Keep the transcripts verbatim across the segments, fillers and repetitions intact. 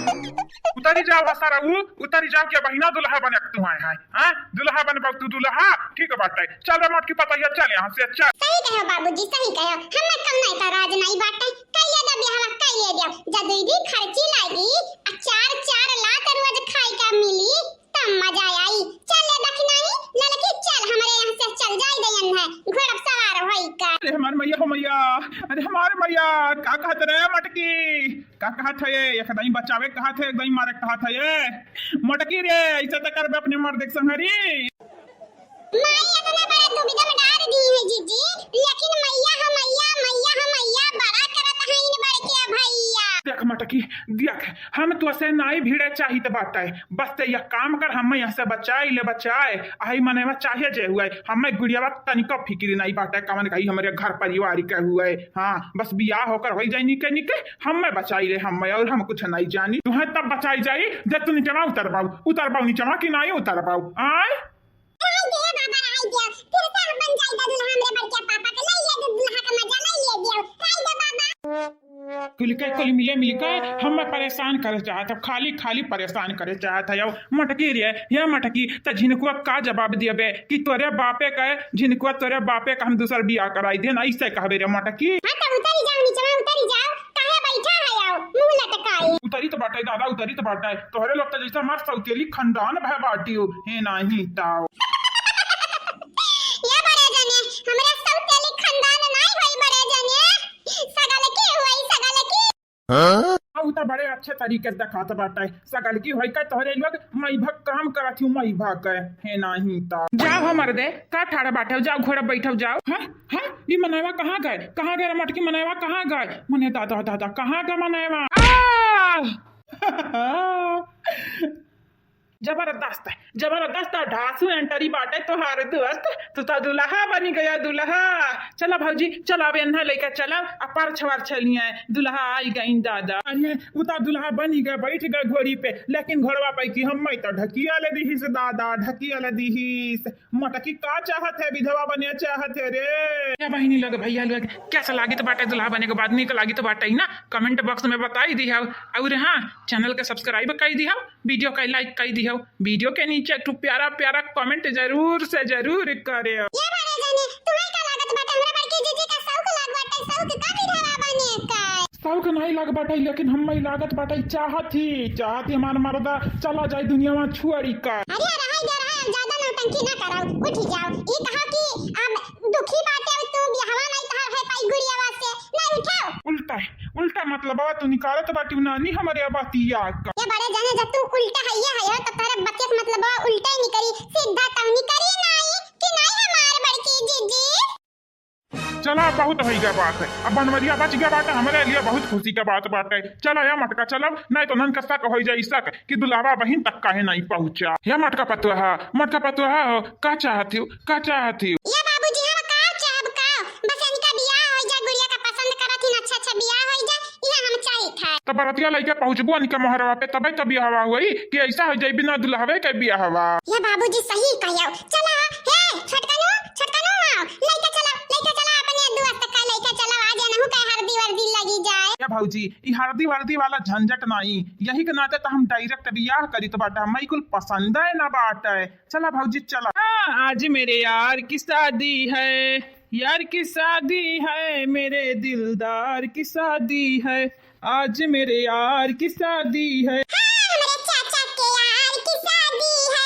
उतरी जाओ, हसरऊ, उतरी जाओ, के बहिना दुल्हा बने तू आए है, हाँ? दुल्हा बनबा तू दुल्हा, ठीक बाटे। चल रे मोटकी पतोहिया, चल यहाँ से, चल। सही कहो बाबूजी, सही कहो, हमें कम नहीं का राज नहीं बाटे, कहिए दे बियाहवा, कहिए दे, जदुई भी खर्ची लागी, आ चार चार लात रोज खाई का मिली, तब मजा आई। चल ले दखिनाई, ललकी चल, हमरे यहाँ से चल जाई दयन है, घोड़ा सवार होई का। अरे हमार मैया हो मैया, अरे हमार मैया, का कहत रहे मोटकी? का कहत है ये? एकदम बचावे कहत है, एकदम मारे कहत है ये। मोटकी रे, ऐसे तो करबे अपने मर्द के संग रे। माई इतने बड़े दुविधा में डाल दी है जीजी, लेकिन मैया हो मैया, मैया हो मैया, बड़ा करत है इन बड़के भैया। देख मोटकी, देख, हम तो से नाई भिड़े चाहित बाटे, बस ते यह काम कर, हम यहाँ से बचाई ले, बचाए। आई मने में चाहे जे हुए, हमें गुड़ियावा तनिको फिक्री नहीं बाटे, कवन कही हमरे घर परिवार के हुए। हाँ, बस बियाह होकर होई जाए निके निके, हमें बचाई ले, हमें, और हम कुछ नहीं जानी। तुम्हें तब बचाई जाई जब तू नीचवा उतर पाऊ, उतर पाऊ नीचवा कि नहीं उतर पाऊ। आय? रहाई दे बाबा, रहाई दे। फिर से हम बन जाई दादू, हमरे बड़के पापा के ले ले, दुल्हा का मजा ले ले दियो। रहाई दे बाबा। कुल के कुल मिले मिलके हमें परेशान करे चाहत है, खाली खाली परेशान करे चाहत है। यो मोटकी रे, ये मोटकी, त झिनकुआ का जवाब दियबे कि तोरे बापे का, झिनकुआ तोरे बापे का हम दूसर बियाह कराई देन, ऐसे कहबे रे मोटकी। हाँ, तो उतरी जाओ नीचे, उतरी जाओ, काहे बैठा है, आओ, मुंह लटकाए। उतरी तो बाटे दादा, उतरी तो बाटे, तोहरे लोग तो जैसे हमार सौतेली खानदान भय बाटी हो, हे नहीं ताओ। ये बड़े जने, हमरा सौतेली खानदान नहीं होई बड़े जने, सगल की होई, सगल की। हाँ? हाँ, उ त बड़े अच्छे तरीके से देखात बाटे। सगल की होई का तोहरे लोग मई भक काम करत हूँ, मई भक है नहीं त। जाओ हमर दे, का ठाड़ा बाटे, जाओ घोड़ा बैठो जाओ। हाँ, हाँ, ई मनैवा कहाँ गए? कहाँ गए रे मोटकी मनैवा, कहाँ गए? मने दादा, दादा, कहाँ गए मनैवा? आ! जबरदस्त, जबरदस्त ढासू entry बाटे तोहार दोस्त, तू तो दुल्हा बनी गया दुल्हा। चला भौजी, चला अब एन्हा लइका चला, आ परछ वरछ लिया, दुल्हा आई गईं दादा। अरे, उ तो दुल्हा बनी गए, बैठ गए घोड़ी पे, लेकिन घोड़वा पे कि हम तो ढकिया ले दिहिस दादा, ढकिया ले दिहिस। मोटकी का चाहत है, विधवा बने चाहत है रे। क्या बहिनी लोग, भैया लोग, कैसा लागित बाटे दुल्हा बने के बाद? नीक लागित बाटे ही ना? Comment box में बताई दिहव। और हाँ, channel के subscribe कई दिहव, video का like कई दिहव, video के नीचे एक ठो प्यारा प्यारा comment जरूर से जरूर करे। ये बड़े जने, तुम्हें का लागत बाटे, हमरा बड़की जीजी का शौक लाग बाटे, शौक का विधवा बने का? शौक नहीं लाग बाटे, लेकिन हम्मे लागत बाटे, चाहत ही, चाहत ही हमार मर्दा चला जाए दुनिया में छुअरी का। अरे रहाई दे, रहाई, अब ज्यादा नौटंकी ना कराओ, उठ जाओ। ई कहा कि अब दुखी बाटे, अब तू बियाहवा नहीं तहार है पाई गुड़ियावा से, नहीं उठाओ। उल्टा है, उल्टा मतलबवा तू निकालत बाटी नानी हमरे बतिया का। ये बड़े जने, जब तू उल्टा है, ये है, तो तोहरे बतिया के मतलबवा उल्टा ही निकली, सीधा तब निकली नहीं कि नहीं हमार बड़की जीजी। चला, बहुत होई गया बात है, अब बनवरिया बच गया बात है, हमरे लिए बहुत खुशी का बात बाटे। चला या मटका चलब, नहीं तो नन का शक होई जाई शक कि दुल्हवा बहिन तक काहे नहीं पहुँचा। या मटका पतुआ, मटका पतुआ हो, का चाहत हो, का चाहत हो? या बाबूजी, हम का चाहब का? बस इनका बियाह होई जा, गुड़िया का पसंद करत ही, अच्छा अच्छा बियाह होई जा, इहे हम चाहित है। तो बरतिया लइके पहुँचबो इनके मोहरवा पे, तबे तो बियाहवा होई कि ऐसा हो जाई बिना दुल्हवे के बियाहवा। या बाबूजी सही कहो। चला, हे छोटकनू, छोटकनू आओ, लइके चला, लइके चला अपने दोस्त का, लइके चला, आज एनहू के हरदी वर्दी लगी जाए। या भौजी, ई हरदी वर्दी वाला झंझट नहीं, यही के नाते तो हम direct बियाह करी तो बाटा, हमें कुल पसंद है ना बाटे। चला भौजी चला। हाँ, आज मेरे यार की शादी है, यार की शादी है, मेरे दिलदार की शादी है, आज मेरे यार की शादी है। हाँ, हमरे चाचा के यार की शादी है,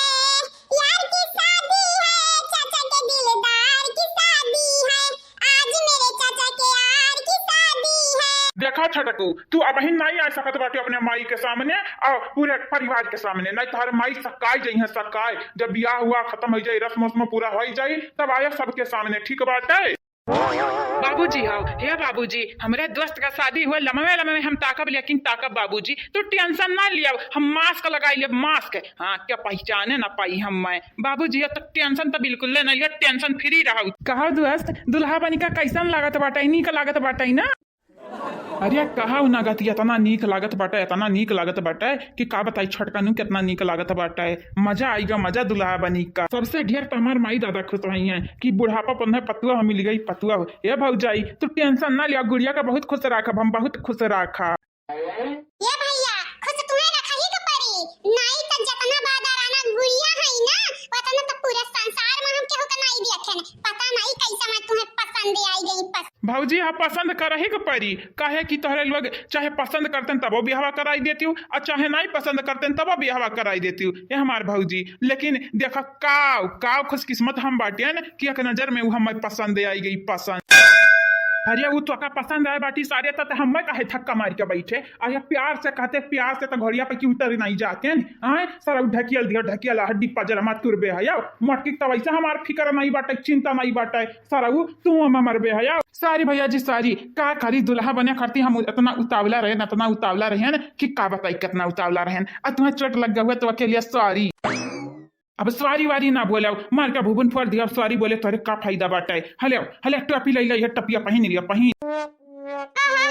यार की शादी है, चाचा के दिलदार की शादी है, आज मेरे चाचा के यार की शादी है। देखा छोटकू, तू अबहिन नहीं आ सकत बाटे अपने माई के सामने और पूरे परिवार के सामने, नहीं तोहरे माई सकाई जइहैं, सकाई। जब बियाह हुआ खत्म हो जाई, रस्म वस्म पूरा हो जाई, तब आया सबके सामने, ठीक बाटे? बाबूजी, हाँ, हे बाबूजी, हमरे दोस्त का शादी हुआ, लमवे लमवे हम ताकब, लेकिन ताकब बाबूजी, तू tension ना लिया, हम mask लगाई लेब, mask। हाँ, क्या पहचाने ना पाई हम मैं। बाबूजी, ये तो tension तो बिल्कुल ले ना लिया, tension free रहो। कहो दोस्त, दुल्हा बनिका कैसन लागत बाटे? नीक लागत बाटे ना? अरे कहा ना गति, इतना नीक लागत बाटे, इतना नीक लागत बाटे कि का बताई छोटकनू, कितना नीक लागत बाटे। मजा आइगा, मजा दुल्हा बनिका। सबसे ढेर तो हमार माई दादा खुश होइहैं कि बुढ़ापा पन्हे पतुआ मिल गई, पतुआ। ए भौजाई, तू tension ना लिया, गुड़िया का बहुत खुश राखब हम, बहुत खुश राखा। ए भैया, खुश तुम्हें जी हाँ, पसंद करही के पड़ी, काहे कि तोहरे लोग चाहे पसंद करतेन तबो बियाहवा कराई देतिउ, अउर चाहे नाहीं पसंद करतेन तबो बियाहवा कराई देतिउ, ए हमार भौजी। लेकिन देखा काव, काव खुशकिस्मत हम बाटेन कि एक नजर में उ हमें पसंद आई गई, पसंद। अरे उ तोका पसंद आए बाटी सारे, त, त हमें काहे धक्का मार के बैठे? अरे प्यार से कहते, प्यार से त घोड़िया पे क्यों उतर नाहीं जातेन? आए सारा उ ढकियल दिया, ढकियल हड्डी पजर मत तुरबे है, मटकी त वैसे हमार फिकर नाहीं बाटे, चिंता नाहीं बाटे। सरऊ, तू हम मरबे हया। Sorry भैया जी, sorry। का करी, दुल्हा बने खातिर हम इतना उतावला रहेन, इतना उतावला रहेन कि का बताई, कितना उतावला रहेन। अउर तुम्हें चोट लग गया हुआ तो अकेले sorry। अब sorry वारी ना बोले, मार के भुबुन फोड़ दिया। अब sorry बोले तोरे का फायदा बाटे? हले, हले टोपी ले ले, ये टोपिया पहिन लिया, पहिन। ओहो,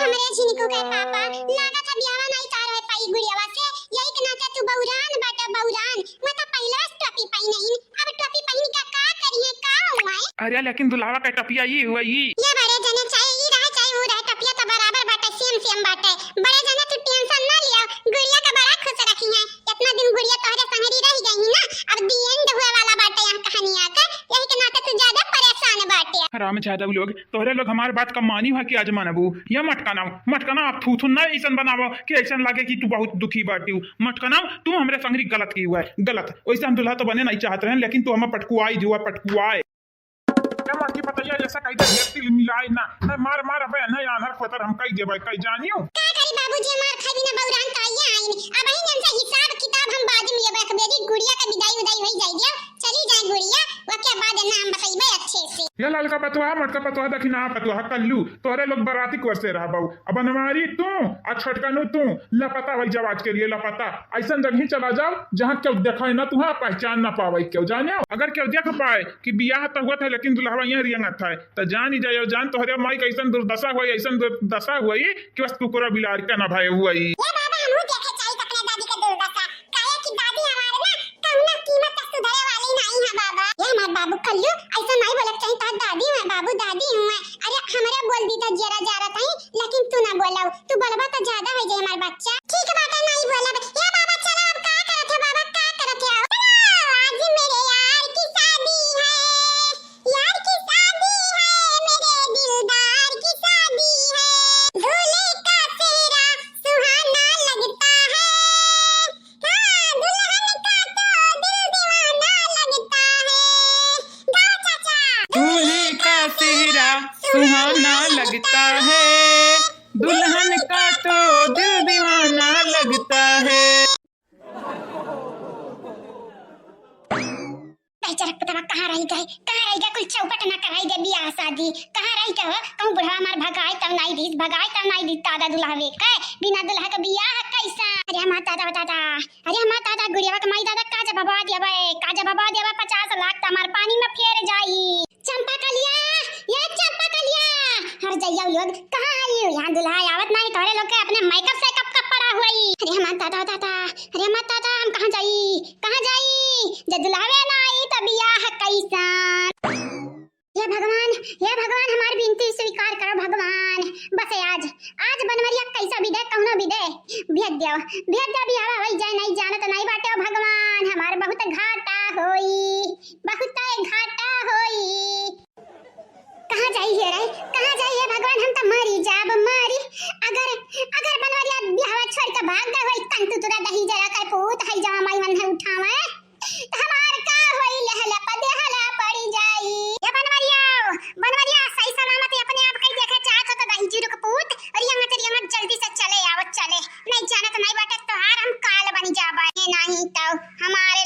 हमरे झिनकू के पापा, लागत है बियाहवा नाहीं तार होए पाई गुड़ियावा से, यही के नाते तू बौरान बाटा, बौरान। मैं तो पहले से टोपी पहिने ही, अब टोपी पहिन के का करिए, का हुआ है? अरे, लेकिन दुल्हावा के टोपिया ई हुआ ई। ये बड़े जने चाहे ई रहे, चाहे वो रहे, टोपिया तो बराबर बाटे, same same बाटे। बड़े जने तू tension ना लिया, गुड़िया का बड़ा खुश रखी है। इतना दिन गुड़िया तोहरे संगरी रह गई ना, अब the end हुए वाला बाटे यहाँ कहानिया का, यही के नाते तू ज्यादा परेशान बाटे। हराम ज्यादा लोग, तोहरे लोग हमार बात का मानी हुआ कि आज मानबू? या मटकाना, मटकाना आप थू थू ना ऐसन बनावो कि ऐसन लागे कि तू बहुत दुखी बाटी हो। मटकाना, तू हमरे संगरी गलत की हुआ है, गलत। वैसे हम दुल्हा तो बने नहीं चाहत रहे, लेकिन तू हमें पटकुआई दियो, पटकुआए। ए मटकी पतैया, ऐसा कही दे, ढेर तिल मिलाए ना, ना मार मार अबे, ना आनर खोतर हम कही देबे, कही जानियो। का करी बाबूजी, हमार खाई बिना बौरान तो आइए आइन। अब ही इनसे हिसाब किताब हम बाद में लेबे, एक बेरी गुड़िया का विदाई उदाई होई जाई गया, चली जाए गुड़िया, ओके बाद ना हम बतइबे अच्छे से। ये ललका पतवा, मोटका पतवा, दखिना पतवा, कल्लू, तोहरे लोग बराती कोर से रहबऊ। अब बनवारी तू, आ छोटकनू तू, लापता होई जाओ आज के लिए, लापता। ऐसन जगह चला जाओ, जहाँ केहू देखे ना तुहा, पहचान ना पावे केहू, जाने। अगर केहू देख पाए कि बियाह तो हुआ था, लेकिन दुल्हवा यहाँ रियंगत है, तो जान ही जाओ, जान तोहरे माई का ऐसन दुर्दशा हुई, ऐसन दुर्दशा हुई कि बस कुकुरा बिलार का ना भय हुई। ये बाबा, हमहू देखे चाही अपने दादी का दुर्दशा, काहे कि दादी हमारे ना कौनो कीमत तक सुधरे वाली नहीं है बाबा। ये हमार बाबू कल्लू, ऐसा नहीं बोलक चाही, तोहर दादी हुए, बाबू दादी हुए। अरे हमरे बोल दी तो जरा जरा ताई, लेकिन तू ना बोलाऊ, तू बोलबा तो ज्यादा हो जाए हमार बच्चा। ठीक बात है, नहीं बोलब। ये बाबा चलो, अब का करत है बाबा, का करत है? चलो, आज मेरे यार की शादी है, यार की शादी है, मेरे दिलदार की शादी है। दूल्हे का चेहरा सुहाना लगता है, हाँ, दुल्हन का तो दिल दीवाना लगता है। गाओ चाचा। दूल्हे का चेहरा सुहाना लगता है, दुल्हन का तो दिल दीवाना लगता है। बेचारा पुतवा कहाँ रहि गए, कहाँ रहि गए? कुल चौपट ना कराई दे बियाह शादी, कहाँ रहि गए हो? कहूँ बुढ़वा हमार भगाए तब नाई दीस, भगाए तब नाई दीस दादा दुल्हवे के, बिना दुल्हा के बियाह कैसा? अरे हमार दादा, दादा, अरे हमार दादा, गुड़ियावा के माई दादा, का जब बबा दिया बे, का जब बबा दिया बे, पचास लाख तो हमार पानी में फेर जाई। चंपा कलिया, ये चंपा कलिया, हर जइया लोग, कहाँ आई हो? यहाँ दुल्हा आवत नाई, तोहरे लोग के अपने makeup से कप कप पड़ा हुई। अरे हमार दादा, दादा, अरे हमार दादा, हम कहाँ जाई, कहाँ जाई? जब दुल्हावे ना आई तो बियाह कैसन? हे भगवान, हे भगवान, हमार विनती स्वीकार करो भगवान। बस आज, आज बनवरिया कैसा भी दे, कौनो भी दे, भेज दो, भेज दो, बियाह होई जाए, नहीं जानत नहीं बाटे भगवान, हमार बहुत घाटा होई, बहुत घाटा होई। कहाँ जाई हे रे, कहाँ जाई हे भगवान, हम तो मरी जाब, मरी। अगर, अगर बनवरिया बियाह छोड़ के भाग गए होई, तन तू तुरा दही जरा के पूत है, जवा माई मन है उठावे। हमार का होई, लहला प देहला पड़ी जाई। ए बनवरिया, बनवरिया, सही सलामत अपने आप कहीं देखे चाहत हो तो दही जीरो के पूत, और रियंगत, रियंगत जल्दी से चले आओ, चले। नहीं जानत नहीं बाटे तोहार हम काल बन जाबे। नहीं तो हमार